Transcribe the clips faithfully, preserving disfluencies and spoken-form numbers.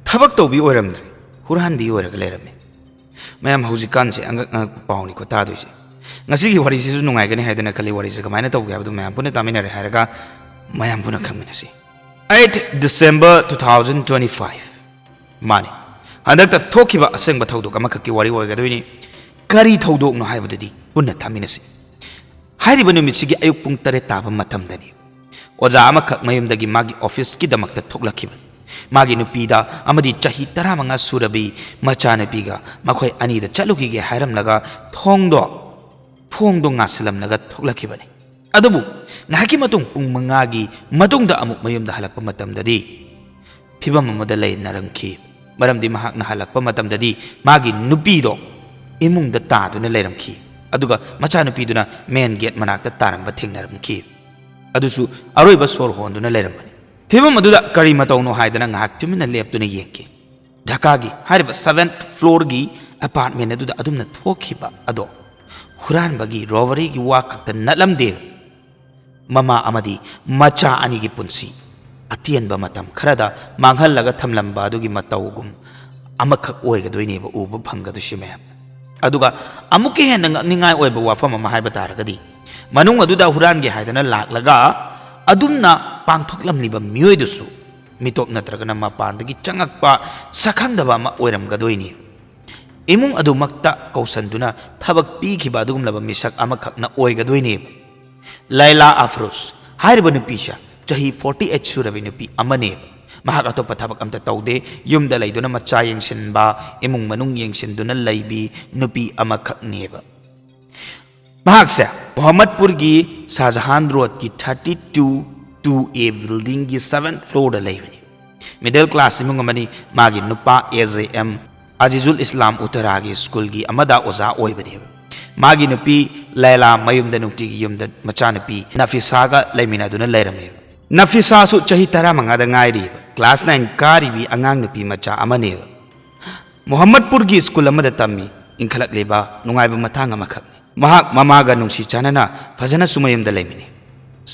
ꯊꯕꯛ ꯇꯧꯕꯤ ꯑꯣꯏꯔꯝꯗ꯭ꯔꯦ, ꯍꯨꯔꯥꯟꯕꯤ ꯑꯣꯏꯔꯒ ꯂꯩꯔꯝꯃꯦ꯫ ꯃꯌꯥꯝ, ꯍꯧꯖꯤꯛꯀꯥꯟꯁꯦ ꯑꯉꯛ ꯑꯉꯛꯄ ꯄꯥꯎꯅꯤꯀꯣ ꯇꯥꯗꯣꯏꯁꯦ꯫ ꯉꯁꯤꯒꯤ ꯋꯥꯔꯤꯁꯤꯁꯨ ꯅꯨꯡꯉꯥꯏꯒꯅꯤ ꯍꯥꯏꯗꯅ ꯈꯜꯂꯤ꯫ ꯋꯥꯔꯤꯁꯦ ꯀꯃꯥꯏꯅ ꯇꯧꯒꯦ ꯍꯥꯏꯕꯗꯨ ꯃꯌꯥꯝ ꯄꯨꯟꯅ ꯇꯥꯃꯤꯟꯅꯔꯦ ꯍꯥꯏꯔꯒ ꯃꯌꯥꯝ ꯄꯨꯟꯅ ꯈꯪꯃꯤꯟꯅꯁꯤ꯫ Eight December two thousand twenty five꯫ ꯃꯥꯅꯤ, ꯍꯟꯗꯛꯇ ꯊꯣꯛꯈꯤꯕ ꯑꯁꯦꯡꯕ ꯊꯧꯗꯣꯛ ꯑꯃꯈꯛꯀꯤ ꯋꯥꯔꯤ ꯑꯣꯏꯒꯗꯣꯏꯅꯤ꯫ ꯀꯔꯤ ꯊꯧꯗꯣꯛꯅꯣ ꯍꯥꯏꯕꯗꯨꯗꯤ ꯄꯨꯟꯅ ꯇꯥꯃꯤꯟꯅꯁꯤ꯫ ꯍꯥꯏꯔꯤꯕ ꯅꯨꯃꯤꯠꯁꯤꯒꯤ ꯑꯌꯨꯛ ꯄꯨꯡ ꯇꯔꯦꯠ ꯇꯥꯕ ꯃꯇꯝꯗꯅꯤ꯫ ꯑꯣꯖꯥ ꯑꯃꯈꯛ ꯃꯌꯨꯝꯗꯒꯤ ꯃꯥꯒꯤ ꯑꯣꯐꯤꯁꯀꯤꯗꯃꯛꯇ ꯊꯣꯛꯂꯛꯈꯤꯕꯅꯤ꯫ ꯃꯥꯒꯤ ꯅꯨꯄꯤꯗ ꯑꯃꯗꯤ ꯆꯍꯤ ꯇꯔꯥꯃꯉꯥ ꯁꯨꯔꯕꯤ ꯃꯆꯥꯅꯨꯄꯤꯒ ꯃꯈꯣꯏ ꯑꯅꯤꯗ ꯆꯠꯂꯨꯈꯤꯒꯦ ꯍꯥꯏꯔꯝꯂꯒ ꯊꯣꯡꯗꯣ, ꯊꯣꯡꯗꯣ ꯉꯥꯁꯤꯜꯂꯝꯂꯒ ꯊꯣꯛꯂꯛꯈꯤꯕꯅꯤ꯫ ꯑꯗꯨꯕꯨ ꯉꯥꯏꯍꯥꯛꯀꯤ ꯃꯇꯨꯡ, ꯄꯨꯡ ꯃꯉꯥꯒꯤ ꯃꯇꯨꯡꯗ ꯑꯃꯨꯛ ꯃꯌꯨꯝꯗ ꯍꯜꯂꯛꯄ ꯃꯇꯝꯗꯗꯤ ꯐꯤꯕꯝ ꯑꯃꯗ ꯂꯩꯅꯔꯝꯈꯤ꯫ ꯃꯔꯝꯗꯤ ꯃꯍꯥꯛꯅ ꯍꯜꯂꯛꯄ ꯃꯇꯝꯗꯗꯤ ꯃꯥꯒꯤ ꯅꯨꯄꯤꯗꯣ ꯏꯃꯨꯡꯗ ꯇꯥꯗꯨꯅ ꯂꯩꯔꯝꯈꯤ꯫ ꯑꯗꯨꯒ ꯃꯆꯥꯅꯨꯄꯤꯗꯨꯅ ꯃꯦꯟ ꯒꯦꯠ ꯃꯅꯥꯛꯇ ꯇꯥꯔꯝꯕ ꯊꯦꯡꯅꯔꯝꯈꯤ꯫ ꯑꯗꯨꯁꯨ ꯑꯔꯣꯏꯕ ꯁꯣꯔ ꯍꯣꯟꯗꯨꯅ ꯂꯩꯔꯝꯕꯅꯤ꯫ ꯐꯤꯕꯝ ꯑꯗꯨꯗ ꯀꯔꯤ ꯃꯇꯧꯅꯣ ꯍꯥꯏꯗꯅ ꯉꯥꯏꯍꯥꯛ ꯇꯨꯃꯤꯟꯅ ꯂꯦꯞꯇꯨꯅ ꯌꯦꯡꯈꯤ꯫ ꯙꯀꯥꯒꯤ ꯍꯥꯏꯔꯤꯕ seventh floorꯒꯤ apartment ꯑꯗꯨꯗ ꯑꯗꯨꯝꯅ ꯊꯣꯛꯈꯤꯕ ꯑꯗꯣ ꯍꯨꯔꯥꯟꯕꯒꯤ, ꯔꯣꯕꯔꯤꯒꯤ ꯋꯥ ꯈꯛꯇ ꯅꯠꯂꯝꯗꯦ꯫ ꯃꯃꯥ ꯑꯃꯗꯤ ꯃꯆꯥ ꯑꯅꯤꯒꯤ ꯄꯨꯟꯁꯤ ꯑꯇꯦꯟꯕ ꯃꯇꯝ ꯈꯔꯗ ꯃꯥꯡꯍꯜꯂꯒ ꯊꯝꯂꯝꯕ ꯑꯗꯨꯒꯤ ꯃꯇꯧꯒꯨꯝ ꯑꯃꯈꯛ ꯑꯣꯏꯒꯗꯣꯏꯅꯦꯕ ꯎꯕ ꯐꯪꯒꯗꯣꯏꯁꯤ ꯃꯌꯥꯝ꯫ ꯑꯗꯨꯒ ꯑꯃꯨꯛꯀ ꯍꯦꯟꯅ ꯉꯛꯅꯤꯡꯉꯥꯏ ꯑꯣꯏꯕ ꯋꯥꯐꯝ ꯑꯃ ꯍꯥꯏꯕ ꯇꯥꯔꯒꯗꯤ, ꯃꯅꯨꯡ ꯑꯗꯨꯗ ꯍꯨꯔꯥꯟꯒꯦ ꯍꯥꯏꯗꯅ ꯂꯥꯛꯂꯒ ꯑꯗꯨꯝꯅ ꯄꯥꯡꯊꯣꯛꯂꯝꯂꯤꯕ ꯃꯤꯑꯣꯏꯗꯨꯁꯨ ꯃꯤꯇꯣꯞ ꯅꯠꯇ꯭ꯔꯒꯅ ꯃꯄꯥꯟꯗꯒꯤ ꯆꯪꯉꯛꯄ ꯁꯛꯈꯪꯗꯕ ꯑꯃ ꯑꯣꯏꯔꯝꯒꯗꯣꯏꯅꯤ꯫ ꯏꯃꯨꯡ ꯑꯗꯨꯃꯛꯇ ꯀꯧꯁꯟꯗꯨꯅ ꯊꯕꯛ ꯄꯤꯈꯤꯕ ꯑꯗꯨꯒꯨꯝꯂꯕ ꯃꯤꯁꯛ ꯑꯃꯈꯛꯅ ꯑꯣꯏꯒꯗꯣꯏꯅꯦꯕ꯫ ꯂꯩꯂꯥ ꯑꯐꯔꯨꯁ ꯍꯥꯏꯔꯤꯕ ꯅꯨꯄꯤꯁꯦ ꯆꯍꯤ forty eight ꯁꯨꯔꯕꯤ ꯅꯨꯄꯤ ꯑꯃꯅꯦꯕ꯫ ꯃꯍꯥꯛ ꯑꯇꯣꯞꯄ ꯊꯕꯛ ꯑꯝꯇ ꯇꯧꯗꯦ, ꯌꯨꯝꯗ ꯂꯩꯗꯨꯅ ꯃꯆꯥ ꯌꯦꯡꯁꯤꯟꯕ, ꯏꯃꯨꯡ ꯃꯅꯨꯡ ꯌꯦꯡꯁꯤꯟꯗꯨꯅ ꯂꯩꯕꯤ ꯅꯨꯄꯤ ꯑꯃꯈꯛꯅꯦꯕ꯫ ꯃꯍꯥꯛꯁꯦ ꯃꯣꯍꯝꯃꯗꯄꯨꯔꯒꯤ ꯁꯥꯍꯖꯍꯥꯟ ꯔꯣꯗꯀꯤ thirty two two A buildingꯒꯤ seventh floorꯗ ꯂꯩꯕꯅꯤ꯫ Middle class ꯏꯃꯨꯡ ꯑꯃꯅꯤ꯫ ꯃꯥꯒꯤ ꯅꯨꯄꯥ A J M ꯑꯖꯤꯖꯨꯜ ꯏꯁꯂꯥꯝ ꯎꯠꯇꯔꯥꯒꯤ ꯁ꯭ꯀꯨꯜꯒꯤ ꯑꯃꯗ ꯑꯣꯖꯥ ꯑꯣꯏꯕꯅꯦꯕ꯫ ꯃꯥꯒꯤ ꯅꯨꯄꯤ ꯂꯩꯂꯥ ꯃꯌꯨꯝꯗ ꯅꯨꯡꯇꯤꯒꯤ ꯌꯨꯝꯗ ꯃꯆꯥꯅꯨꯄꯤ ꯅꯐꯤꯁꯥꯒ ꯂꯩꯃꯤꯟꯅꯗꯨꯅ ꯂꯩꯔꯝꯃꯦꯕ꯫ ꯅꯐꯤꯁꯥꯁꯨ ꯆꯍꯤ ꯇꯔꯥꯃꯉꯥꯗ ꯉꯥꯏꯔꯤꯕ class nine ꯀꯥꯔꯤꯕꯤ ꯑꯉꯥꯡ ꯅꯨꯄꯤ ꯃꯆꯥ ꯑꯃꯅꯦꯕ꯫ ꯃꯣꯍꯝꯃꯗꯄꯨꯔꯒꯤ ꯁ꯭ꯀꯨꯜ ꯑꯃꯗ ꯇꯝꯃꯤ꯫ ꯏꯟꯈꯠꯂꯛꯂꯤꯕ ꯅꯨꯡꯉꯥꯏꯕ ꯃꯇꯥꯡ ꯑꯃꯈꯛꯅꯤ꯫ ꯃꯍꯥꯛ ꯃꯃꯥꯒ ꯅꯨꯡꯁꯤ ꯆꯥꯟꯅꯅ ꯐꯖꯅꯁꯨ ꯃꯌꯨꯝꯗ ꯂꯩꯃꯤꯟꯅꯩ꯫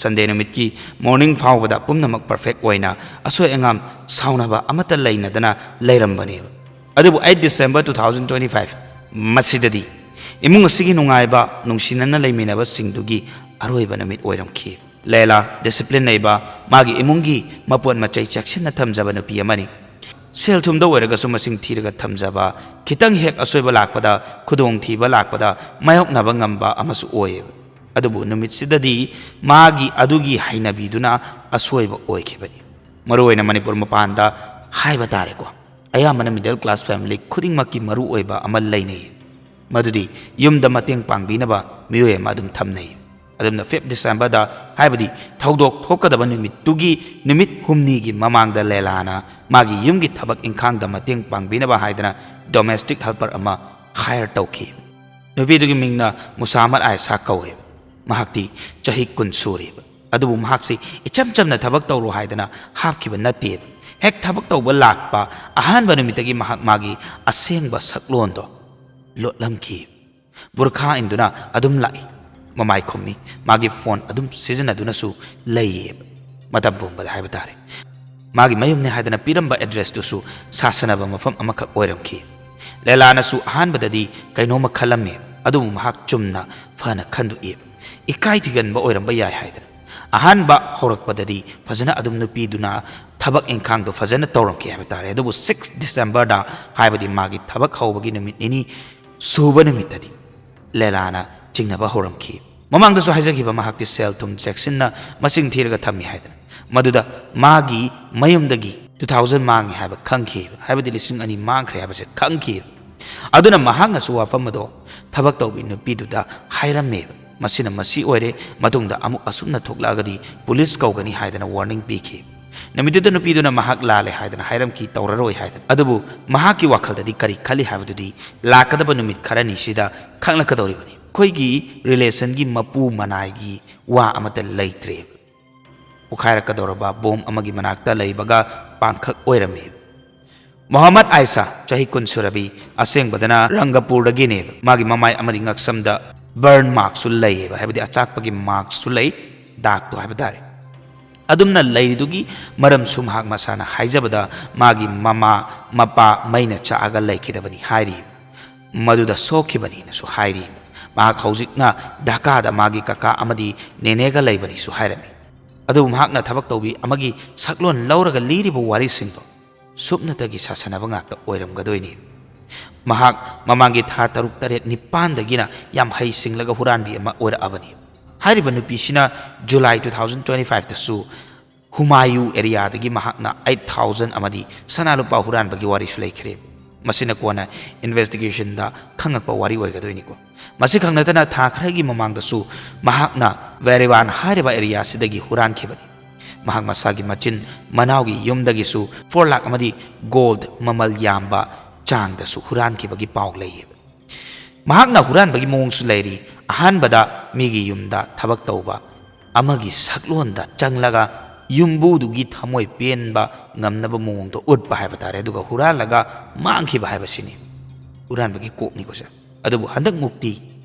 Sunday ꯅꯨꯃꯤꯠꯀꯤ morning ꯐꯥꯎꯕꯗ ꯄꯨꯝꯅꯃꯛ perfect ꯑꯣꯏꯅ, ꯑꯁꯣꯏ ꯑꯉꯥꯝ, ꯁꯥꯎꯅꯕ ꯑꯃꯠꯇ ꯂꯩꯅꯗꯅ ꯂꯩꯔꯝꯕꯅꯦꯕ꯫ ꯑꯗꯨꯕꯨ eight December two thousand twenty five ꯃꯁꯤꯗꯗꯤ ꯏꯃꯨꯡ ꯑꯁꯤꯒꯤ ꯅꯨꯡꯉꯥꯏꯕ, ꯅꯨꯡꯁꯤꯅꯅ ꯂꯩꯃꯤꯟꯅꯕꯁꯤꯡꯗꯨꯒꯤ ꯑꯔꯣꯏꯕ ꯅꯨꯃꯤꯠ ꯑꯣꯏꯔꯝꯈꯤ꯫ ꯂꯦꯂꯥ discipline ꯂꯩꯕ, ꯃꯥꯒꯤ ꯏꯃꯨꯡꯒꯤ ꯃꯄꯣꯠ ꯃꯆꯩ ꯆꯦꯛꯁꯤꯟꯅ ꯊꯝꯖꯕ ꯅꯨꯄꯤ ꯑꯃꯅꯤ꯫ ꯁꯦꯜ ꯊꯨꯝꯗ ꯑꯣꯏꯔꯒꯁꯨ ꯃꯁꯤꯡ ꯊꯤꯔꯒ ꯊꯝꯖꯕ, ꯈꯤꯇꯪ ꯍꯦꯛ ꯑꯁꯣꯏꯕ ꯂꯥꯛꯄꯗ, ꯈꯨꯗꯣꯡꯊꯤꯕ ꯂꯥꯛꯄꯗ ꯃꯥꯌꯣꯛꯅꯕ ꯉꯝꯕ ꯑꯃꯁꯨ ꯑꯣꯏꯌꯦꯕ꯫ ꯑꯗꯨꯕꯨ ꯅꯨꯃꯤꯠꯁꯤꯗꯗꯤ ꯃꯥꯒꯤ ꯑꯗꯨꯒꯤ ꯍꯩꯅꯕꯤꯗꯨꯅ ꯑꯁꯣꯏꯕ ꯑꯣꯏꯈꯤꯕꯅꯤ꯫ ꯃꯔꯨꯑꯣꯏꯅ ꯃꯅꯤꯄꯨꯔ ꯃꯄꯥꯟꯗ ꯍꯥꯏꯕ ꯇꯥꯔꯦꯀꯣ, ꯑꯌꯥꯝꯕꯅ middle class family ꯈꯨꯗꯤꯡꯃꯛꯀꯤ ꯃꯔꯨꯑꯣꯏꯕ ꯑꯃ ꯂꯩꯅꯩ꯫ ꯃꯗꯨꯗꯤ ꯌꯨꯝꯗ ꯃꯇꯦꯡ ꯄꯥꯡꯕꯤꯅꯕ ꯃꯤꯑꯣꯏ ꯑꯃ ꯑꯗꯨꯝ ꯊꯝꯅꯩ꯫ ꯑꯗꯨꯝꯅ fifth Decemberꯗ, ꯍꯥꯏꯕꯗꯤ ꯊꯧꯗꯣꯛ ꯊꯣꯛꯀꯗꯕ ꯅꯨꯃꯤꯠꯇꯨꯒꯤ ꯅꯨꯃꯤꯠ ꯍꯨꯝꯅꯤꯒꯤ ꯃꯃꯥꯡꯗ ꯂꯦꯂꯥꯅ ꯃꯥꯒꯤ ꯌꯨꯝꯒꯤ ꯊꯕꯛ ꯏꯪꯈꯥꯡꯗ ꯃꯇꯦꯡ ꯄꯥꯡꯕꯤꯅꯕ ꯍꯥꯏꯗꯅ domestic helper ꯑꯃ hire ꯇꯧꯈꯤ꯫ ꯅꯨꯄꯤꯗꯨꯒꯤ ꯃꯤꯡꯅ ꯃꯨꯁꯥꯃꯠ ꯑꯥꯏꯁꯥ ꯀꯧꯏ꯫ ꯃꯍꯥꯛꯇꯤ ꯆꯍꯤ ꯀꯨꯟ ꯁꯨꯔꯦꯕ꯫ ꯑꯗꯨꯕꯨ ꯃꯍꯥꯛꯁꯤ ꯏꯆꯝ ꯆꯝꯅ ꯊꯕꯛ ꯇꯧꯔꯣ ꯍꯥꯏꯗꯅ ꯍꯥꯞꯈꯤꯕ ꯅꯠꯇꯦꯕ꯫ ꯍꯦꯛ ꯊꯕꯛ ꯇꯧꯕ ꯂꯥꯛꯄ ꯑꯍꯥꯟꯕ ꯅꯨꯃꯤꯠꯇꯒꯤ ꯃꯍꯥꯛ ꯃꯥꯒꯤ ꯑꯁꯦꯡꯕ ꯁꯛꯂꯣꯟꯗꯣ ꯂꯣꯠꯂꯝꯈꯤ꯫ ꯕꯨꯔꯈꯥ ꯏꯟꯗꯨꯅ ꯑꯗꯨꯝ ꯂꯥꯛꯏ꯫ ꯃꯃꯥꯏ ꯈꯨꯝꯃꯤ꯫ ꯃꯥꯒꯤ phone ꯑꯗꯨꯝ ꯁꯤꯖꯤꯟꯅꯗꯨꯅꯁꯨ ꯂꯩꯌꯦꯕ꯫ ꯃꯇꯝ ꯄꯨꯝꯕꯗ ꯍꯥꯏꯕ ꯇꯥꯔꯦ꯫ ꯃꯥꯒꯤ ꯃꯌꯨꯝꯅꯦ ꯍꯥꯏꯗꯅ ꯄꯤꯔꯝꯕ addressꯇꯨꯁꯨ ꯁꯥꯁꯟꯅꯕ ꯃꯐꯝ ꯑꯃꯈꯛ ꯑꯣꯏꯔꯝꯈꯤ꯫ ꯂꯦꯂꯥꯅꯁꯨ ꯑꯍꯥꯟꯕꯗꯗꯤ ꯀꯩꯅꯣꯝꯃ ꯈꯜꯂꯝꯃꯦ, ꯑꯗꯨꯕꯨ ꯃꯍꯥꯛ ꯆꯨꯝꯅ ꯐꯅ ꯈꯟꯗꯣꯛꯏ꯫ ꯏꯀꯥꯏ ꯊꯤꯒꯟꯕ ꯑꯣꯏꯔꯝꯕ ꯌꯥꯏ ꯍꯥꯏꯗꯅ꯫ ꯑꯍꯥꯟꯕ ꯍꯧꯔꯛꯄꯗꯗꯤ ꯐꯖꯅ ꯑꯗꯨꯝ ꯅꯨꯄꯤꯗꯨꯅ ꯊꯕꯛ ꯏꯪꯈꯥꯡꯗꯣ ꯐꯖꯅ ꯇꯧꯔꯝꯈꯤ ꯍꯥꯏꯕ ꯇꯥꯔꯦ꯫ ꯑꯗꯨꯕꯨ sixth Decemberꯗ, ꯍꯥꯏꯕꯗꯤ ꯃꯥꯒꯤ ꯊꯕꯛ ꯍꯧꯕꯒꯤ ꯅꯨꯃꯤꯠ ꯅꯤꯅꯤ ꯁꯨꯕ ꯅꯨꯃꯤꯠꯇꯗꯤ ꯂꯦꯂꯥꯅ ꯆꯤꯡꯅꯕ ꯍꯧꯔꯝꯈꯤ꯫ ꯃꯃꯥꯡꯗꯁꯨ ꯍꯥꯏꯖꯈꯤꯕ, ꯃꯍꯥꯛꯇꯤ ꯁꯦꯜ ꯊꯨꯝ ꯆꯦꯛꯁꯤꯟꯅ ꯃꯁꯤꯡ ꯊꯤꯔꯒ ꯊꯝꯃꯤ ꯍꯥꯏꯗꯅ꯫ ꯃꯗꯨꯗ ꯃꯥꯒꯤ ꯃꯌꯨꯝꯗꯒꯤ two thousand ꯃꯥꯡꯉꯤ ꯍꯥꯏꯕ ꯈꯪꯈꯤꯕ, ꯍꯥꯏꯕꯗꯤ ꯂꯤꯁꯤꯡ ꯑꯅꯤ ꯃꯥꯡꯈ꯭ꯔꯦ ꯍꯥꯏꯕꯁꯦ ꯈꯪꯈꯤꯕ꯫ ꯑꯗꯨꯅ ꯃꯍꯥꯛꯅꯁꯨ ꯋꯥꯐꯝ ꯑꯗꯣ ꯊꯕꯛ ꯇꯧꯕꯤ ꯅꯨꯄꯤꯗꯨꯗ ꯍꯥꯏꯔꯝꯃꯦꯕ꯫ ꯃꯁꯤꯅ ꯃꯁꯤ ꯑꯣꯏꯔꯦ, ꯃꯇꯨꯡꯗ ꯑꯃꯨꯛ ꯑꯁꯨꯝꯅ ꯊꯣꯛꯂꯛꯑꯒꯗꯤ ꯄꯨꯂꯤꯁ ꯀꯧꯒꯅꯤ ꯍꯥꯏꯗꯅ warning ꯄꯤꯈꯤ꯫ ꯅꯨꯃꯤꯠꯇꯨꯗ ꯅꯨꯄꯤꯗꯨꯅ ꯃꯍꯥꯛ ꯂꯥꯜꯂꯦ ꯍꯥꯏꯗꯅ ꯍꯥꯏꯔꯝꯈꯤ, ꯇꯧꯔꯔꯣꯏ ꯍꯥꯏꯗꯅ꯫ ꯑꯗꯨꯕꯨ ꯃꯍꯥꯛꯀꯤ ꯋꯥꯈꯜꯗꯗꯤ ꯀꯔꯤ ꯈꯜꯂꯤ ꯍꯥꯏꯕꯗꯨꯗꯤ ꯂꯥꯛꯀꯗꯕ ꯅꯨꯃꯤꯠ ꯈꯔꯅꯤꯁꯤꯗ ꯈꯪꯂꯛꯀꯗꯧꯔꯤꯕꯅꯤ꯫ ꯑꯩꯈꯣꯏꯒꯤ relationꯒꯤ ꯃꯄꯨ ꯃꯅꯥꯏꯒꯤ ꯋꯥ ꯑꯃꯠꯇ ꯂꯩꯇ꯭ꯔꯦ꯫ ꯄꯣꯈꯥꯏꯔꯛꯀꯗꯧꯔꯕ bomb ꯑꯃꯒꯤ ꯃꯅꯥꯛꯇ ꯂꯩꯕꯒ ꯄꯥꯡꯈꯛ ꯑꯣꯏꯔꯝꯃꯤ꯫ ꯃꯣꯍꯝꯃꯗ ꯑꯥꯏꯁꯥ, ꯆꯍꯤ ꯀꯨꯟ ꯁꯨꯔꯕꯤ, ꯑꯁꯦꯡꯕꯗꯅ ꯔꯪꯒꯄꯨꯔꯗꯒꯤꯅꯦꯕ꯫ ꯃꯥꯒꯤ ꯃꯃꯥꯏ ꯑꯃꯗꯤ ꯉꯛꯁꯝꯗ burn markꯁꯨ ꯂꯩꯌꯦꯕ, ꯍꯥꯏꯕꯗꯤ ꯑꯆꯥꯛꯄꯒꯤ markꯁꯨ ꯂꯩ꯫ ꯇꯥꯛꯇꯣ ꯍꯥꯏꯕ ꯇꯥꯔꯦ꯫ ꯑꯗꯨꯝꯅ ꯂꯩꯔꯤꯗꯨꯒꯤ ꯃꯔꯝꯁꯨ ꯃꯍꯥꯛ ꯃꯁꯥꯅ ꯍꯥꯏꯖꯕꯗ ꯃꯥꯒꯤ ꯃꯃꯥ ꯃꯄꯥ ꯃꯩꯅ ꯆꯥꯛꯑꯒ ꯂꯩꯈꯤꯗꯕꯅꯤ ꯍꯥꯏꯔꯤ꯫ ꯃꯗꯨꯗ ꯁꯣꯛꯈꯤꯕꯅꯤꯅꯁꯨ ꯍꯥꯏꯔꯤ꯫ ꯃꯍꯥꯛ ꯍꯧꯖꯤꯛꯅ ꯙꯥꯀꯥꯗ ꯃꯥꯒꯤ ꯀꯀꯥ ꯑꯃꯗꯤ ꯅꯦꯅꯦꯒ ꯂꯩꯕꯅꯤꯁꯨ ꯍꯥꯏꯔꯝꯃꯤ꯫ ꯑꯗꯨꯕꯨ ꯃꯍꯥꯛꯅ ꯊꯕꯛ ꯇꯧꯕꯤ ꯑꯃꯒꯤ ꯁꯛꯂꯣꯟ ꯂꯧꯔꯒ ꯂꯤꯔꯤꯕ ꯋꯥꯔꯤꯁꯤꯡꯗꯣ ꯁꯨꯞꯅꯇꯒꯤ ꯁꯥꯁꯟꯅꯕ ꯉꯥꯛꯇ ꯑꯣꯏꯔꯝꯒꯗꯣꯏꯅꯤ꯫ ꯃꯍꯥꯛ ꯃꯃꯥꯡꯒꯤ ꯊꯥ ꯇꯔꯨꯛ, ꯇꯔꯦꯠ, ꯅꯤꯄꯥꯟꯗꯒꯤꯅ ꯌꯥꯝ ꯍꯩꯁꯤꯡꯂꯒ ꯍꯨꯔꯥꯟꯕꯤ ꯑꯃ ꯑꯣꯏꯔꯛꯑꯕꯅꯤ꯫ ꯍꯥꯏꯔꯤꯕ ꯅꯨꯄꯤꯁꯤꯅ ꯖꯨꯂꯥꯏ two thousand twenty fiveꯇꯁꯨ ꯍꯨꯃꯥꯌꯨ ꯑꯦꯔꯤꯌꯥꯗꯒꯤ ꯃꯍꯥꯛꯅ eight thousand ꯑꯃꯗꯤ ꯁꯅꯥ ꯂꯨꯄꯥ ꯍꯨꯔꯥꯟꯕꯒꯤ ꯋꯥꯔꯤꯁꯨ ꯂꯩꯈ꯭ꯔꯦ꯫ ꯃꯁꯤꯅ ꯀꯣꯟꯅ ꯏꯟꯚꯦꯁꯇꯤꯒꯦꯁꯟꯗ ꯈꯪꯉꯛꯄ ꯋꯥꯔꯤ ꯑꯣꯏꯒꯗꯣꯏꯅꯤꯀꯣ꯫ ꯃꯁꯤꯈꯛ ꯅꯠꯇꯅ ꯊꯥ ꯈꯔꯒꯤ ꯃꯃꯥꯡꯗꯁꯨ ꯃꯍꯥꯛꯅ ꯕꯦꯔꯤꯋꯥꯟ ꯍꯥꯏꯔꯤꯕ ꯑꯦꯔꯤꯌꯥꯁꯤꯗꯒꯤ ꯍꯨꯔꯥꯟꯈꯤꯕꯅꯤ꯫ ꯃꯍꯥꯛ ꯃꯁꯥꯒꯤ ꯃꯆꯤꯟ ꯃꯅꯥꯎꯒꯤ ꯌꯨꯝꯗꯒꯤꯁꯨ ꯐꯣꯔ ꯂꯥꯈ ꯑꯃꯗꯤ ꯒꯣꯜꯗ ꯃꯃꯜ ꯌꯥꯝꯕ ꯆꯥꯡꯗꯁꯨ ꯍꯨꯔꯥꯟꯈꯤꯕꯒꯤ ꯄꯥꯎ ꯂꯩꯌꯦ꯫ ꯃꯍꯥꯛꯅ ꯍꯨꯔꯥꯟꯕꯒꯤ ꯃꯑꯣꯡꯁꯨ ꯂꯩꯔꯤ꯫ ꯑꯍꯥꯟꯕꯗ ꯃꯤꯒꯤ ꯌꯨꯝꯗ ꯊꯕꯛ ꯇꯧꯕ ꯑꯃꯒꯤ ꯁꯛꯂꯣꯟꯗ ꯆꯪꯂꯒ ꯌꯨꯝꯕꯨꯗꯨꯒꯤ ꯊꯃꯣꯏ ꯄꯦꯟꯕ ꯉꯝꯅꯕ ꯃꯑꯣꯡꯗ ꯎꯠꯄ ꯍꯥꯏꯕ ꯇꯥꯔꯦ, ꯑꯗꯨꯒ ꯍꯨꯔꯥꯜꯂꯒ ꯃꯥꯡꯈꯤꯕ ꯍꯥꯏꯕꯁꯤꯅꯤ ꯍꯨꯔꯥꯟꯕꯒꯤ ꯀꯣꯛꯅꯤꯀꯣ ꯁꯦ꯫ ꯑꯗꯨꯕꯨ ꯍꯟꯗꯛꯃꯨꯛꯇꯤ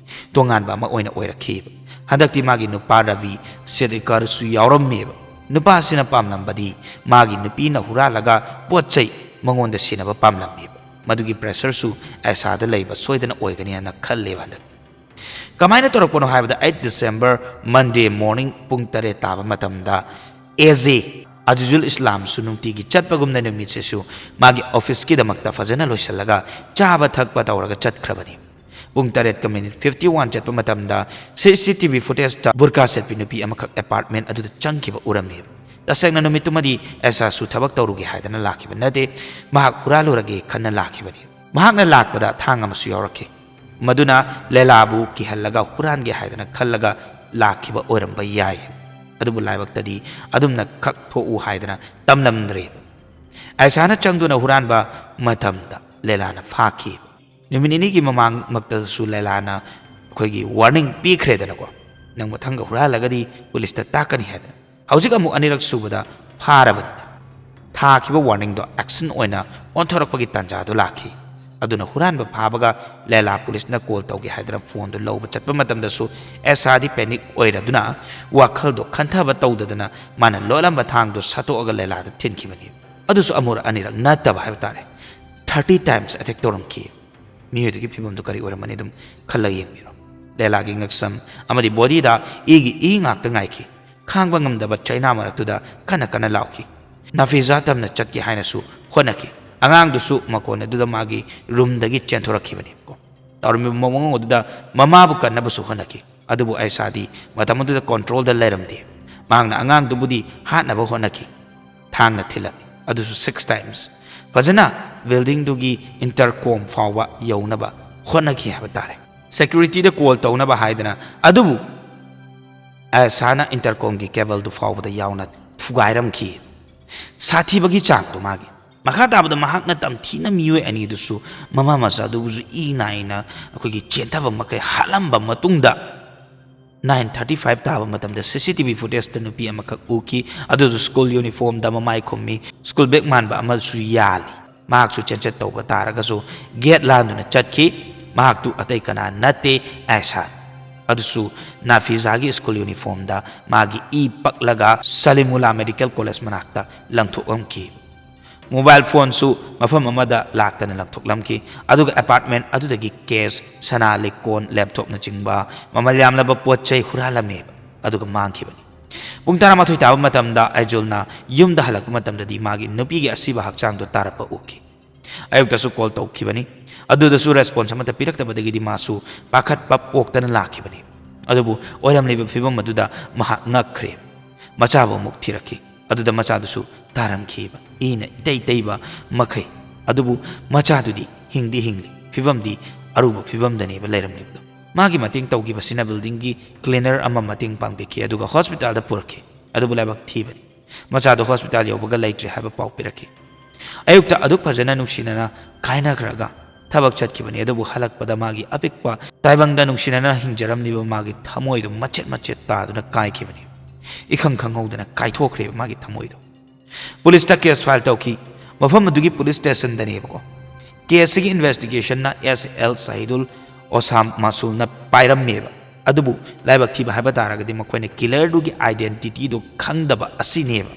ꯇꯣꯉꯥꯟꯕ ꯑꯃ ꯑꯣꯏꯅ ꯑꯣꯏꯔꯛꯈꯤꯕ꯫ ꯍꯟꯗꯛꯇꯤ ꯃꯥꯒꯤ ꯅꯨꯄꯥ ꯔꯕꯤ ꯁꯦꯗꯤꯀꯔꯁꯨ ꯌꯥꯎꯔꯝꯃꯦꯕ꯫ ꯅꯨꯄꯥꯁꯤꯅ ꯄꯥꯝꯂꯝꯕꯗꯤ ꯃꯥꯒꯤ ꯅꯨꯄꯤꯅ ꯍꯨꯔꯥꯜꯂꯒ ꯄꯣꯠ ꯆꯩ ꯃꯉꯣꯟꯗ ꯁꯤꯟꯅꯕ ꯄꯥꯝꯂꯝꯃꯦꯕ꯫ ꯃꯗꯨꯒꯤ ꯄ꯭ꯔꯦꯁꯔꯁꯨ ꯑꯦꯁꯥꯗ ꯂꯩꯕ ꯁꯣꯏꯗꯅ ꯑꯣꯏꯒꯅꯤ ꯍꯥꯏꯅ ꯈꯜꯂꯦꯕ ꯍꯟꯗꯛ꯫ ꯀꯃꯥꯏꯅ ꯇꯧꯔꯛꯄꯅꯣ ꯍꯥꯏꯕꯗ, eight December, Monday morning, ꯄꯨꯡ ꯇꯔꯦꯠ ꯇꯥꯕ ꯃꯇꯝꯗ ꯑꯦꯖꯦ ꯑꯖꯤꯖꯨꯜ ꯏꯁꯂꯥꯝꯁꯨ ꯅꯨꯡꯇꯤꯒꯤ ꯆꯠꯄꯒꯨꯝꯅ ꯅꯨꯃꯤꯠꯁꯤꯁꯨ ꯃꯥꯒꯤ ꯑꯣꯐꯤꯁꯀꯤꯗꯃꯛꯇ ꯐꯖꯅ ꯂꯣꯏꯁꯤꯜꯂꯒ ꯆꯥꯕ ꯊꯛꯄ ꯇꯧꯔꯒ ꯆꯠꯈ꯭ꯔꯕꯅꯤ꯫ ꯄꯨꯡ ꯇꯔꯦꯠꯀ ꯃꯤꯅꯤꯠ ꯐꯤꯐꯇꯤ ꯋꯥꯟ ꯆꯠꯄ ꯃꯇꯝꯗ ꯁꯤ ꯁꯤ ꯇꯤ ꯚꯤ ꯐꯨꯇꯦꯖꯇ ꯕꯨꯔꯀꯥ ꯁꯦꯠꯄꯤ ꯅꯨꯄꯤ ꯑꯃꯈꯛ ꯑꯦꯄꯥꯔꯠꯃꯦꯟ ꯑꯗꯨꯗ ꯆꯪꯈꯤꯕ ꯎꯔꯝꯃꯤ꯫ ꯇꯁꯦꯡꯅ ꯅꯨꯃꯤꯠꯇꯨꯃꯗꯤ ꯑꯦꯁꯥꯁꯨ ꯊꯕꯛ ꯇꯧꯔꯨꯒꯦ ꯍꯥꯏꯗꯅ ꯂꯥꯛꯈꯤꯕ ꯅꯠꯇꯦ, ꯃꯍꯥꯛ ꯍꯨꯔꯥꯜꯂꯨꯔꯒꯦ ꯈꯟꯅ ꯂꯥꯛꯈꯤꯕꯅꯤ꯫ ꯃꯍꯥꯛꯅ ꯂꯥꯛꯄꯗ ꯊꯥꯡ ꯑꯃꯁꯨ ꯌꯥꯎꯔꯛꯈꯤ꯫ ꯃꯗꯨꯅ ꯂꯦꯂꯥꯕꯨ ꯀꯤꯍꯜꯂꯒ ꯍꯨꯔꯥꯟꯒꯦ ꯍꯥꯏꯗꯅ ꯈꯜꯂꯒ ꯂꯥꯛꯈꯤꯕ ꯑꯣꯏꯔꯝꯕ ꯌꯥꯏ꯫ ꯑꯗꯨꯕꯨ ꯂꯥꯏꯕꯛꯇꯗꯤ ꯑꯗꯨꯝꯅ ꯈꯛ ꯊꯣꯛꯎ ꯍꯥꯏꯗꯅ ꯇꯝꯂꯝꯗ꯭ꯔꯦ꯫ ꯑꯦꯁꯥꯅ ꯆꯪꯗꯨꯅ ꯍꯨꯔꯥꯟꯕ ꯃꯇꯝꯗ ꯂꯦꯂꯥꯅ ꯐꯥꯈꯤ꯫ ꯅꯨꯃꯤꯠ ꯅꯤꯅꯤꯒꯤ ꯃꯃꯥꯡꯃꯛꯇꯁꯨ ꯂꯦꯂꯥꯅ ꯑꯩꯈꯣꯏꯒꯤ ꯋꯥꯔꯅꯤꯡ ꯄꯤꯈ꯭ꯔꯦꯗꯅꯀꯣ, "ꯅꯪ ꯃꯊꯪꯒ ꯍꯨꯔꯥꯜꯂꯒꯗꯤ ꯄꯨꯂꯤꯁꯇ ꯇꯥꯛꯀꯅꯤ" ꯍꯥꯏꯗꯅ꯫ ꯍꯧꯖꯤꯛ ꯑꯃꯨꯛ ꯑꯅꯤꯔꯛ ꯁꯨꯕꯗ ꯐꯥꯔꯕꯅꯤꯅ, ꯊꯥꯈꯤꯕ ꯋꯥꯔꯅꯤꯡꯗꯣ ꯑꯦꯛꯁꯟ ꯑꯣꯏꯅ ꯑꯣꯟꯊꯣꯔꯛꯄꯒꯤ ꯇꯥꯟꯖꯥꯗꯣ ꯂꯥꯛꯈꯤ꯫ ꯑꯗꯨꯅ ꯍꯨꯔꯥꯟꯕ ꯐꯥꯕꯒ ꯂꯦꯂꯥ ꯄꯨꯂꯤꯁꯅ ꯀꯣꯜ ꯇꯧꯒꯦ ꯍꯥꯏꯗꯅ ꯐꯣꯟꯗꯨ ꯂꯧꯕ ꯆꯠꯄ ꯃꯇꯝꯗꯁꯨ ꯑꯦꯁꯥꯗꯤ ꯄꯦꯅꯤꯛ ꯑꯣꯏꯔꯗꯨꯅ ꯋꯥꯈꯜꯗꯣ ꯈꯟꯊꯕ ꯇꯧꯗꯗꯅ ꯃꯥꯅ ꯂꯣꯠꯂꯝꯕ ꯊꯥꯡꯗꯣ ꯁꯠꯇꯣꯛꯑꯒ ꯂꯦꯂꯥꯗ ꯊꯤꯟꯈꯤꯕꯅꯤ꯫ ꯑꯗꯨꯁꯨ ꯑꯃꯨꯔꯛ ꯑꯅꯤꯔꯛ ꯅꯠꯇꯕ ꯍꯥꯏꯕ ꯇꯥꯔꯦ, ꯊꯥꯔꯇꯤ ꯇꯥꯏꯝꯁ ꯑꯦꯇꯦꯛ ꯇꯧꯔꯝꯈꯤ꯫ ꯃꯤꯑꯣꯏꯗꯨꯒꯤ ꯐꯤꯕꯝꯗꯨ ꯀꯔꯤ ꯑꯣꯏꯔꯝꯃꯅꯤ ꯑꯗꯨꯝ ꯈꯜꯂꯒ ꯌꯦꯡꯕꯤꯔꯣ꯫ ꯂꯦꯂꯥꯒꯤ ꯉꯛꯁꯝ ꯑꯃꯗꯤ ꯕꯣꯗꯤꯗ ꯏꯒꯤ ꯏ ꯉꯥꯛꯇ ꯉꯥꯏꯈꯤ꯫ ꯈꯥꯡꯕ ꯉꯝꯗꯕ ꯆꯩꯅꯥ ꯃꯔꯛꯇꯨꯗ ꯀꯟꯅ ꯀꯟꯅ ꯂꯥꯎꯈꯤ꯫ ꯅꯥꯐꯤꯖꯥ ꯇꯝꯅ ꯆꯠꯀꯦ ꯍꯥꯏꯅꯁꯨ ꯍꯣꯠꯅꯈꯤ꯫ ꯑꯉꯥꯡꯗꯨꯁꯨ ꯃꯀꯣꯟ ꯑꯗꯨꯗ ꯃꯥꯒꯤ ꯔꯨꯝꯗꯒꯤ ꯆꯦꯟꯊꯣꯔꯛꯈꯤꯕꯅꯦꯕꯀꯣ꯫ ꯇꯧꯔꯝꯃꯤꯕ ꯃꯑꯣꯡ ꯑꯗꯨꯗ ꯃꯃꯥꯕꯨ ꯀꯟꯅꯕꯁꯨ ꯍꯣꯠꯅꯈꯤ꯫ ꯑꯗꯨꯕꯨ ꯑꯩꯁꯥꯗꯤ ꯃꯇꯝ ꯑꯗꯨꯗ ꯀꯣꯟꯇ꯭ꯔꯣꯜꯗ ꯂꯩꯔꯝꯗꯦ꯫ ꯃꯍꯥꯛꯅ ꯑꯉꯥꯡꯗꯨꯕꯨꯗꯤ ꯍꯥꯠꯅꯕ ꯍꯣꯠꯅꯈꯤ꯫ ꯊꯥꯡꯅ ꯊꯤꯜꯂꯝꯃꯤ, ꯑꯗꯨꯁꯨ ꯁꯤꯛꯁ ꯇꯥꯏꯝꯁ꯫ ꯐꯖꯅ ꯕꯤꯜꯗꯤꯡꯗꯨꯒꯤ ꯏꯟꯇꯔꯀꯣꯝ ꯐꯥꯎꯕ ꯌꯧꯅꯕ ꯍꯣꯠꯅꯈꯤ ꯍꯥꯏꯕ ꯇꯥꯔꯦ꯫ ꯁꯦꯀ꯭ꯌꯨꯔꯤꯇꯤꯗ ꯀꯣꯜ ꯇꯧꯅꯕ ꯍꯥꯏꯗꯅ, ꯑꯗꯨꯕꯨ ꯑꯦꯁꯥꯅ ꯏꯟꯇꯔꯀꯣꯝꯒꯤ ꯀꯦꯕꯜꯗꯨ ꯐꯥꯎꯕꯗ ꯌꯥꯎꯅ ꯊꯨꯒꯥꯏꯔꯝꯈꯤ꯫ ꯁꯥꯊꯤꯕꯒꯤ ꯆꯥꯡꯗꯨ ꯃꯥꯒꯤ꯫ ꯃꯈꯥ ꯇꯥꯕꯗ ꯃꯍꯥꯛꯅ ꯇꯝꯊꯤꯅ ꯃꯤꯑꯣꯏ ꯑꯅꯤꯗꯨꯁꯨ, ꯃꯃꯥ ꯃꯆꯥꯗꯨꯕꯨꯁꯨ ꯏ ꯅꯥꯏꯅ ꯑꯩꯈꯣꯏꯒꯤ ꯆꯦꯟꯊꯕ ꯃꯈꯩ ꯍꯥꯠꯂꯝꯕ ꯃꯇꯨꯡꯗ, ꯅꯥꯏꯟ ꯊꯥꯔꯇꯤ ꯐꯥꯏꯚ ꯇꯥꯕ ꯃꯇꯝꯗ ꯁꯤ ꯁꯤ ꯇꯤ ꯚꯤ ꯐꯨꯇꯦꯖꯇ ꯅꯨꯄꯤ ꯑꯃꯈꯛ ꯎꯈꯤ꯫ ꯑꯗꯨꯁꯨ ꯁ꯭ꯀꯨꯜ ꯌꯨꯅꯤꯐꯣꯔꯝꯗ ꯃꯃꯥꯏ ꯈꯨꯝꯃꯤ, ꯁ꯭ꯀꯨꯜ ꯕꯦꯒ ꯃꯥꯟꯕ ꯑꯃꯁꯨ ꯌꯥꯜꯂꯤ꯫ ꯃꯍꯥꯛꯁꯨ ꯆꯦꯟꯆꯠ ꯇꯧꯕ ꯇꯥꯔꯒꯁꯨ ꯒꯦꯠ ꯂꯥꯟꯗꯨꯅ ꯆꯠꯈꯤ꯫ ꯃꯍꯥꯛꯇꯨ ꯑꯇꯩ ꯀꯅꯥ ꯅꯠꯇꯦ, ꯑꯦꯁꯥꯟ꯫ ꯑꯗꯨꯁꯨ ꯅꯥꯐꯤꯖꯥꯒꯤ ꯁ꯭ꯀꯨꯜ ꯌꯨꯅꯤꯐꯣꯔꯝꯗ ꯃꯥꯒꯤ ꯏ ꯄꯛꯂꯒ ꯁꯂꯤꯃꯨꯂꯥ ꯃꯦꯗꯤꯀꯦꯜ ꯀꯣꯂꯦꯖ ꯃꯅꯥꯛꯇ ꯂꯪꯊꯣꯛꯂꯝꯈꯤ꯫ ꯃꯣꯕꯥꯏꯜ ꯐꯣꯟꯁꯨ ꯃꯐꯝ ꯑꯃꯗ ꯂꯥꯛꯇꯅ ꯂꯪꯊꯣꯛꯂꯝꯈꯤ꯫ ꯑꯗꯨꯒ ꯑꯦꯄꯥꯔꯠꯃꯦꯟ ꯑꯗꯨꯗꯒꯤ ꯀꯦꯁ, ꯁꯅꯥ, ꯂꯤꯛꯀꯣꯟ, ꯂꯦꯞꯇꯣꯞꯅꯆꯤꯡꯕ ꯃꯃꯜ ꯌꯥꯝꯂꯕ ꯄꯣꯠ ꯆꯩ ꯍꯨꯔꯥꯜꯂꯝꯃꯦꯕ, ꯑꯗꯨꯒ ꯃꯥꯡꯈꯤꯕꯅꯤ꯫ ꯄꯨꯡ ꯇꯔꯥꯃꯥꯊꯣꯏ ꯇꯥꯕ ꯃꯇꯝꯗ ꯑꯩꯖꯨꯜꯅ ꯌꯨꯝꯗ ꯍꯜꯂꯛꯄ ꯃꯇꯝꯗꯗꯤ ꯃꯥꯒꯤ ꯅꯨꯄꯤꯒꯤ ꯑꯁꯤꯕ ꯍꯛꯆꯥꯡꯗꯣ ꯇꯥꯔꯛꯄ ꯎꯈꯤ꯫ ꯑꯌꯨꯛꯇꯁꯨ ꯀꯣꯜ ꯇꯧꯈꯤꯕꯅꯤ, ꯑꯗꯨꯗꯁꯨ ꯔꯦꯁꯄꯣꯟꯁ ꯑꯃꯠꯇ ꯄꯤꯔꯛꯇꯕꯗꯒꯤꯗꯤ ꯃꯥꯁꯨ ꯄꯥꯈꯠꯄ ꯄꯣꯛꯇꯅ ꯂꯥꯛꯈꯤꯕꯅꯤ꯫ ꯑꯗꯨꯕꯨ ꯑꯣꯏꯔꯝꯂꯤꯕ ꯐꯤꯕꯝ ꯑꯗꯨꯗ ꯃꯍꯥꯛ ꯉꯛꯈ꯭ꯔꯦ꯫ ꯃꯆꯥꯕꯨ ꯑꯃꯨꯛ ꯊꯤꯔꯛꯈꯤ꯫ ꯑꯗꯨꯗ ꯃꯆꯥꯗꯨꯁꯨ ꯇꯥꯔꯝꯈꯤꯕ, ꯏꯅ ꯏꯇꯩ ꯇꯩꯕ ꯃꯈꯩ꯫ ꯑꯗꯨꯕꯨ ꯃꯆꯥꯗꯨꯗꯤ ꯍꯤꯡꯗꯤ ꯍꯤꯡꯂꯤ, ꯐꯤꯕꯝꯗꯤ ꯑꯔꯨꯕ ꯐꯤꯕꯝꯗꯅꯦꯕ ꯂꯩꯔꯝꯂꯤꯕꯗꯣ꯫ ꯃꯥꯒꯤ ꯃꯇꯦꯡ ꯇꯧꯈꯤꯕꯁꯤꯅ ꯕꯤꯜꯗꯤꯡꯒꯤ ꯀ꯭ꯂꯤꯅꯔ ꯑꯃ ꯃꯇꯦꯡ ꯄꯥꯡꯕꯤꯈꯤ, ꯑꯗꯨꯒ ꯍꯣꯁꯄꯤꯇꯥꯜꯗ ꯄꯨꯔꯛꯈꯤ꯫ ꯑꯗꯨꯕꯨ ꯂꯥꯏꯕꯛ ꯊꯤꯕꯅꯤ, ꯃꯆꯥꯗꯨ ꯍꯣꯁꯄꯤꯇꯥꯜ ꯌꯧꯕꯒ ꯂꯩꯇ꯭ꯔꯦ ꯍꯥꯏꯕ ꯄꯥꯎ ꯄꯤꯔꯛꯈꯤ꯫ ꯑꯌꯨꯛꯇ ꯑꯗꯨꯛ ꯐꯖꯅ ꯅꯨꯡꯁꯤꯅꯅ ꯀꯥꯏꯅꯈ꯭ꯔꯒ ꯊꯕꯛ ꯆꯠꯈꯤꯕꯅꯤ, ꯑꯗꯨꯕꯨ ꯍꯜꯂꯛꯄꯗ ꯃꯥꯒꯤ ꯑꯄꯤꯛꯄ ꯇꯥꯏꯕꯪꯗ ꯅꯨꯡꯁꯤꯅꯅ ꯍꯤꯡꯖꯔꯝꯂꯤꯕ ꯃꯥꯒꯤ ꯊꯃꯣꯏꯗꯨ ꯃꯆꯦꯠ ꯃꯆꯦꯠ ꯇꯥꯗꯨꯅ ꯀꯥꯏꯈꯤꯕꯅꯤ꯫ ꯏꯈꯪ ꯈꯪꯍꯧꯗꯅ ꯀꯥꯏꯊꯣꯛꯈ꯭ꯔꯦꯕ ꯃꯥꯒꯤ ꯊꯃꯣꯏꯗꯣ꯫ ꯄꯨꯂꯤꯁꯇ ꯀꯦꯁ ꯐꯥꯏꯜ ꯇꯧꯈꯤ꯫ ꯃꯐꯝ ꯑꯗꯨꯒꯤ ꯄꯨꯂꯤꯁ ꯁ꯭ꯇꯦꯁꯟꯗꯅꯦꯕꯀꯣ꯫ ꯀꯦꯁꯁꯤꯒꯤ ꯏꯟꯚꯦꯁꯇꯤꯒꯦꯁꯟꯅ ꯑꯦꯁ ꯑꯦꯜ ꯁꯍꯤꯗꯨꯜ ꯑꯣꯁꯥꯝ ꯃꯥꯁꯨꯜꯅ ꯄꯥꯏꯔꯝꯃꯦꯕ꯫ ꯑꯗꯨꯕꯨ ꯂꯥꯏꯕꯛ ꯊꯤꯕ ꯍꯥꯏꯕ ꯇꯥꯔꯒꯗꯤ ꯃꯈꯣꯏꯅ ꯀꯤꯂꯔꯗꯨꯒꯤ ꯑꯥꯏꯗꯦꯟꯇꯤꯇꯤꯗꯨ ꯈꯪꯗꯕ ꯑꯁꯤꯅꯦꯕ꯫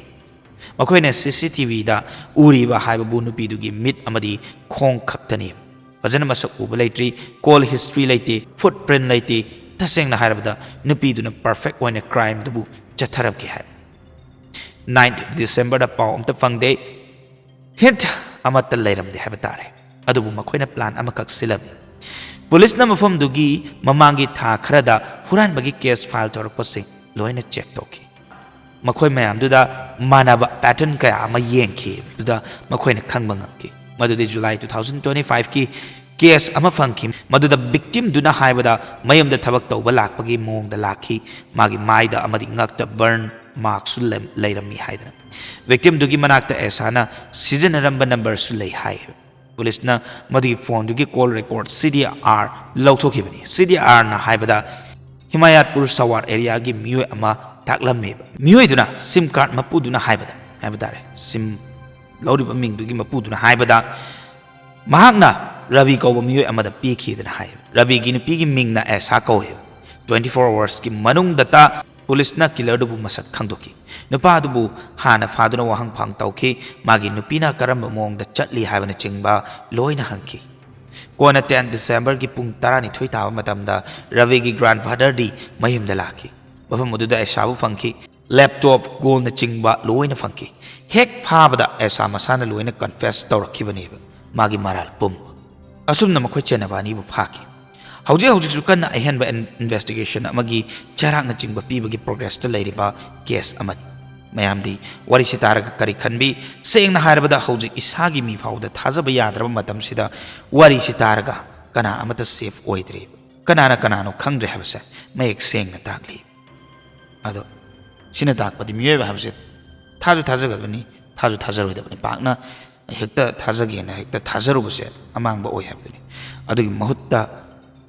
ꯃꯈꯣꯏꯅ ꯁꯤ ꯁꯤ ꯇꯤ ꯚꯤꯗ ꯎꯔꯤꯕ ꯍꯥꯏꯕꯕꯨ ꯅꯨꯄꯤꯗꯨꯒꯤ ꯃꯤꯠ ꯑꯃꯗꯤ ꯈꯣꯡ ꯈꯛꯇꯅꯦꯕ꯫ ꯐꯖꯅ ꯃꯁꯛ ꯎꯕ ꯂꯩꯇ꯭ꯔꯤ, ꯀꯣꯜ ꯍꯤꯁꯇ꯭ꯔꯤ ꯂꯩꯇꯦ, ꯐꯨꯠ ꯄ꯭ꯔꯤꯟ ꯂꯩꯇꯦ꯫ ꯇꯁꯦꯡꯅ ꯍꯥꯏꯔꯕꯗ ꯅꯨꯄꯤꯗꯨꯅ ꯄꯔꯐꯦꯛ ꯑꯣꯏꯅ ꯀ꯭ꯔꯥꯏꯝꯗꯨꯕꯨ ꯆꯠꯊꯔꯝꯈꯤ ꯍꯥꯏꯕ꯫ ꯅꯥꯏꯟ ꯗꯤꯁꯦꯝꯕꯔꯗ ꯄꯥꯎ ꯑꯝꯇ ꯐꯪꯗꯦ꯫ ꯍꯤꯟꯠ ꯑꯃꯠꯇ ꯂꯩꯔꯝꯗꯦ ꯍꯥꯏꯕ ꯇꯥꯔꯦ꯫ ꯑꯗꯨꯕꯨ ꯃꯈꯣꯏꯅ ꯄ꯭ꯂꯥꯟ ꯑꯃꯈꯛ ꯁꯤꯜꯂꯝꯃꯤ꯫ ꯄꯨꯂꯤꯁꯅ ꯃꯐꯝꯗꯨꯒꯤ ꯃꯃꯥꯡꯒꯤ ꯊꯥ ꯈꯔꯗ ꯍꯨꯔꯥꯟꯕꯒꯤ ꯀꯦꯁ ꯐꯥꯏꯜ ꯇꯧꯔꯛꯄꯁꯤꯡ ꯂꯣꯏꯅ ꯆꯦꯛ ꯇꯧꯈꯤ꯫ ꯃꯈꯣꯏ ꯃꯌꯥꯝꯗꯨꯗ ꯃꯥꯟꯅꯕ ꯄꯦꯇꯔꯟ ꯀꯌꯥ ꯑꯃ ꯌꯦꯡꯈꯤ꯫ ꯑꯗꯨꯗ ꯃꯈꯣꯏꯅ ꯈꯪꯕ ꯉꯝꯈꯤ ꯃꯗꯨꯗꯤ ꯖꯨꯂꯥꯏ ꯇꯨ ꯊꯥꯎꯖꯟ ꯇ꯭ꯋꯦꯟꯇꯤ ꯐꯥꯏꯚꯀꯤ ꯀꯦꯁ ꯑꯃ ꯐꯪꯈꯤ꯫ ꯃꯗꯨꯗ ꯚꯤꯛꯇꯤꯝꯗꯨꯅ ꯍꯥꯏꯕꯗ ꯃꯌꯨꯝꯗ ꯊꯕꯛ ꯇꯧꯕ ꯂꯥꯛꯄꯒꯤ ꯃꯑꯣꯡꯗ ꯂꯥꯛꯈꯤ꯫ ꯃꯥꯒꯤ ꯃꯥꯏꯗ ꯑꯃꯗꯤ ꯉꯛꯇ ꯕꯔꯟ ꯃꯥꯔꯛꯁꯨ ꯂꯩꯔꯝꯃꯤ ꯍꯥꯏꯗꯅ꯫ ꯚꯤꯛꯇꯤꯝꯗꯨꯒꯤ ꯃꯅꯥꯛꯇ ꯑꯦꯁꯥꯅ ꯁꯤꯖꯤꯟꯅꯔꯝꯕ ꯅꯝꯕꯔꯁꯨ ꯂꯩ ꯍꯥꯏ꯫ ꯄꯨꯂꯤꯁꯅ ꯃꯗꯨꯒꯤ ꯐꯣꯟꯗꯨꯒꯤ ꯀꯣꯜ ꯔꯦꯀꯣꯔꯗ ꯁꯤ ꯗꯤ ꯑꯥꯔ ꯂꯧꯊꯣꯛꯈꯤꯕꯅꯤ꯫ ꯁꯤ ꯗꯤ ꯑꯥꯔꯅ ꯍꯥꯏꯕꯗ ꯍꯤꯃꯥꯌꯥꯠꯄꯨꯔ ꯁꯋꯥꯔ ꯑꯦꯔꯤꯌꯥꯒꯤ ꯃꯤꯑꯣꯏ ꯑꯃ ꯇꯥꯛꯂꯝꯃꯦꯕ꯫ ꯃꯤꯑꯣꯏꯗꯨꯅ ꯁꯤꯝ ꯀꯥꯔꯗ ꯃꯄꯨꯗꯨꯅ ꯍꯥꯏꯕꯗ ꯍꯥꯏꯕ ꯇꯥꯔꯦ, ꯁꯤꯝ ꯂꯧꯔꯤꯕ ꯃꯤꯡꯗꯨꯒꯤ ꯃꯄꯨꯗꯨꯅ ꯍꯥꯏꯕꯗ ꯃꯍꯥꯛꯅ ꯔꯕꯤ ꯀꯧꯕ ꯃꯤꯑꯣꯏ ꯑꯃꯗ ꯄꯤꯈꯤꯗꯅ ꯍꯥꯏ꯫ ꯔꯕꯤꯒꯤ ꯅꯨꯄꯤꯒꯤ ꯃꯤꯡꯅ ꯑꯦꯁꯥ ꯀꯧꯋꯦꯕ꯫ ꯇ꯭ꯋꯦꯟꯇꯤ ꯐꯣꯔ ꯑꯋꯥꯔꯁꯀꯤ ꯃꯅꯨꯡꯗꯇ ꯄꯨꯂꯤꯁꯅ ꯀꯤꯂꯔꯗꯨꯕꯨ ꯃꯁꯛ ꯈꯪꯗꯣꯛꯈꯤ꯫ ꯅꯨꯄꯥ ꯑꯗꯨꯕꯨ ꯍꯥꯟꯅ ꯐꯥꯗꯨꯅ ꯋꯥꯍꯪ ꯐꯥꯍꯪ ꯇꯧꯈꯤ꯫ ꯃꯥꯒꯤ ꯅꯨꯄꯤꯅ ꯀꯔꯝꯕ ꯃꯑꯣꯡꯗ ꯆꯠꯂꯤ ꯍꯥꯏꯕꯅꯆꯤꯡꯕ ꯂꯣꯏꯅ ꯍꯪꯈꯤ꯫ ꯀꯣꯟꯅ ꯇꯦꯟ ꯗꯤꯁꯦꯝꯕꯔꯒꯤ ꯄꯨꯡ ꯇꯔꯥꯅꯤꯊꯣꯏ ꯇꯥꯕ ꯃꯇꯝꯗ ꯔꯕꯤꯒꯤ ꯒ꯭ꯔꯥꯟꯐꯥꯗꯔꯗꯤ ꯃꯌꯨꯝꯗ ꯂꯥꯛꯈꯤ꯫ ꯃꯐꯝ ꯑꯗꯨꯗ ꯑꯦꯁꯥꯕꯨ ꯐꯪꯈꯤ꯫ ꯂꯦꯞꯇꯣꯞ, ꯒꯣꯜꯅꯆꯤꯡꯕ ꯂꯣꯏꯅ ꯐꯪꯈꯤ꯫ ꯍꯦꯛ ꯐꯥꯕꯗ ꯑꯦꯁꯥ ꯃꯁꯥꯅ ꯂꯣꯏꯅ ꯀꯟꯐꯦꯁ ꯇꯧꯔꯛꯈꯤꯕꯅꯦꯕ ꯃꯥꯒꯤ ꯃꯔꯥꯜ ꯄꯨꯝꯕ꯫ ꯑꯁꯨꯝꯅ ꯃꯈꯣꯏ ꯆꯦꯟꯅꯕ ꯑꯅꯤꯕꯨ ꯐꯥꯈꯤ꯫ ꯍꯧꯖꯤꯛ ꯍꯧꯖꯤꯛꯁꯨ ꯀꯟꯅ ꯑꯍꯦꯟꯕ ꯏꯟ-, ꯏꯟꯚꯦꯁꯇꯤꯒꯦꯁꯟ ꯑꯃꯒꯤ ꯆꯩꯔꯥꯛꯅꯆꯤꯡꯕ ꯄꯤꯕꯒꯤ ꯄ꯭ꯔꯣꯒ꯭ꯔꯦꯁꯇ ꯂꯩꯔꯤꯕ ꯀꯦꯁ ꯑꯃꯅꯤ꯫ ꯃꯌꯥꯝꯗꯤ ꯋꯥꯔꯤꯁꯤ ꯇꯥꯔꯒ ꯀꯔꯤ ꯈꯟꯕꯤ? ꯁꯦꯡꯅ ꯍꯥꯏꯔꯕꯗ ꯍꯧꯖꯤꯛ ꯏꯁꯥꯒꯤ ꯃꯤ ꯐꯥꯎꯕꯗ ꯊꯥꯖꯕ ꯌꯥꯗ꯭ꯔꯕ ꯃꯇꯝꯁꯤꯗ ꯋꯥꯔꯤꯁꯤ ꯇꯥꯔꯒ ꯀꯅꯥ ꯑꯃꯠꯇ ꯁꯦꯐ ꯑꯣꯏꯗ꯭ꯔꯦ꯫ ꯀꯅꯥꯅ ꯀꯅꯥꯅꯣ ꯈꯪꯗ꯭ꯔꯦ ꯍꯥꯏꯕꯁꯦ ꯃꯌꯦꯛ ꯁꯦꯡꯅ ꯇꯥꯛꯂꯤ꯫ ꯑꯗꯣ ꯁꯤꯅ ꯇꯥꯛꯄꯗꯤ ꯃꯤꯑꯣꯏꯕ ꯍꯥꯏꯕꯁꯦ ꯊꯥꯁꯨ ꯊꯥꯖꯒꯗꯕꯅꯤ, ꯊꯥꯁꯨ ꯊꯥꯖꯔꯣꯏꯗꯕꯅꯤ꯫ ꯄꯥꯛꯅ ꯍꯦꯛꯇ ꯊꯥꯖꯒꯦꯅ ꯍꯦꯛꯇ ꯊꯥꯖꯔꯨꯕꯁꯦ ꯑꯃꯥꯡꯕ ꯑꯣꯏ ꯍꯥꯏꯕꯗꯨꯅꯤ꯫ ꯑꯗꯨꯒꯤ ꯃꯍꯨꯠꯇ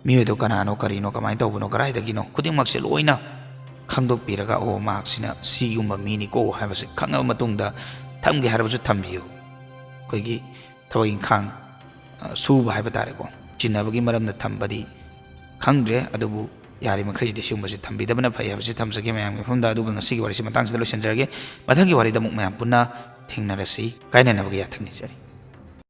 ꯃꯤꯑꯣꯏꯗꯣ ꯀꯅꯥꯅꯣ, ꯀꯔꯤꯅꯣ, ꯀꯃꯥꯏꯅ ꯇꯧꯕꯅꯣ, ꯀꯗꯥꯏꯗꯒꯤꯅꯣ, ꯈꯨꯗꯤꯡꯃꯛꯁꯦ ꯂꯣꯏꯅ ꯈꯪꯗꯣꯛꯄꯤꯔꯒ, "ꯑꯣ, ꯃꯍꯥꯛꯁꯤꯅ ꯁꯤꯒꯨꯝꯕ ꯃꯤꯅꯤꯀꯣ" ꯍꯥꯏꯕꯁꯦ ꯈꯪꯉꯕ ꯃꯇꯨꯡꯗ ꯊꯝꯒꯦ ꯍꯥꯏꯔꯕꯁꯨ ꯊꯝꯕꯤꯌꯨ꯫ ꯑꯩꯈꯣꯏꯒꯤ ꯊꯕꯛ ꯏꯪꯈꯥꯡ ꯑ, ꯁꯨꯕ ꯍꯥꯏꯕ ꯇꯥꯔꯦꯀꯣ, ꯆꯤꯟꯅꯕꯒꯤ ꯃꯔꯝꯗ ꯊꯝꯕꯗꯤ ꯈꯪꯗ꯭ꯔꯦ꯫ ꯑꯗꯨꯕꯨ ꯌꯥꯔꯤꯃꯈꯩꯁꯤꯗꯤ ꯁꯤꯒꯨꯝꯕꯁꯤ ꯊꯝꯕꯤꯗꯕꯅ ꯐꯩ ꯍꯥꯏꯕꯁꯤ ꯊꯝꯖꯒꯦ ꯃꯌꯥꯝꯒꯤ ꯃꯐꯝꯗ꯫ ꯑꯗꯨꯒ ꯉꯁꯤꯒꯤ ꯋꯥꯔꯤꯁꯤ ꯃꯇꯥꯡꯁꯤꯗ ꯂꯣꯏꯁꯤꯟꯖꯔꯒꯦ꯫ ꯃꯊꯪꯒꯤ ꯋꯥꯔꯤꯗ ꯑꯃꯨꯛ ꯃꯌꯥꯝ ꯄꯨꯟꯅ ꯊꯦꯡꯅꯔꯁꯤ꯫ ꯀꯥꯏꯅꯅꯕꯒꯤ ꯌꯥꯊꯪ ꯅꯤꯖꯔꯤ꯫